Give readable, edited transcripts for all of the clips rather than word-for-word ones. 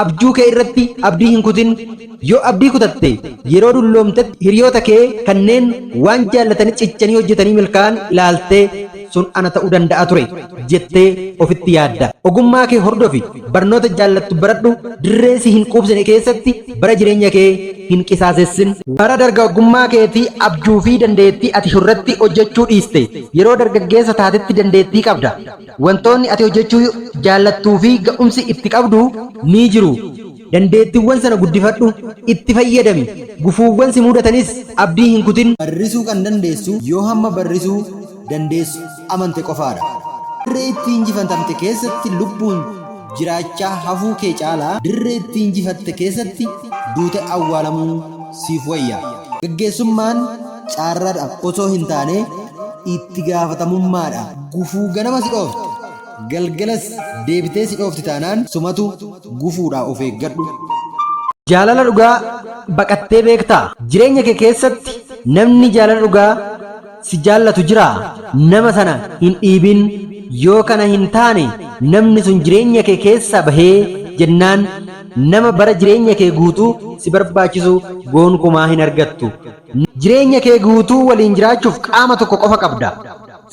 Abjuu kee irratti abdii hin kutin. Yoo abdii kutatte yeroo dulloomtetti hiriyoota kee kanneen waan jaallatanitti cichanii hojjetanii milkaa'an ilaaltee sun ana ta'uu danda'a ture jettee ofitti yaadda. Ogummaa kee hordofi, barnoota jaallattu baradhu, dirree si hin quubsine keessatti bara jireenya kee hin qisaasessin. Bara dargaggummaa keetii abjuu fi dandeettii ati irratti hojjechuu dhiiste yeroo dargaggeessa taatetti dandeettii qabda. Wantoonni ati hojjechuu jaallattuu fi ga'umsi itti qabdu ni jiru. Dandeettiiwwan sana guddifadhu, itti fayyadami. Gufuuwwan si mudatanis abdii hin kutin. Barrisuu kan dandeessu yoo hamma barrisuu dandeessu amante qofaadha. Dirree itti injifatamte keessatti lubbuun jiraachaa hafuu kee caalaa dirree itti injifatte keessatti duute awwaalamuu siif wayya. Gaggeessummaan caarraadha osoo hin taane itti gaafatamummaadha. Gufuu ganama si dhoofte galgalas deebitee si dhoofti taanaan sumatu gufuudhaa of eeggadhu. Jaalala dhugaa baqattee beektaa? Jireenya kee keessatti namni jaalala dhugaa si jaallatu jiraa? Nama sana hin dhiibin. Yoo kana hin taane namni sun jireenya kee keessaa bahee jennaan nama bara jireenya kee guutuu si barbaachisu gonkumaa hin argattu. Jireenya kee guutuu waliin jiraachuuf qaama tokko qofa qabda.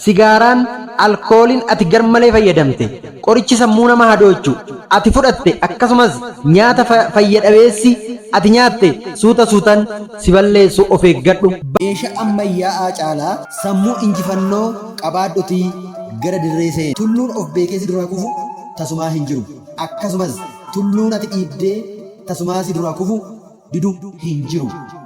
Sigaaraan, alkooliin ati garmalee fayyadamte, qorichi sammuu nama hadoochu ati fudhatte akkasumas nyaata fayya dhabeessi ati nyaatte suuta suutan si balleessu of eeggadhu. Meeshaa ammayyaa'aa caalaa sammuu injifannoo qabaadhutii gara dirree seeni. Tulluun of beekee si duraa kufu tasumaa hin jiru. Akkasumas tulluun ati dhiibdee tasumaa si duraa kufu didu hin jiru.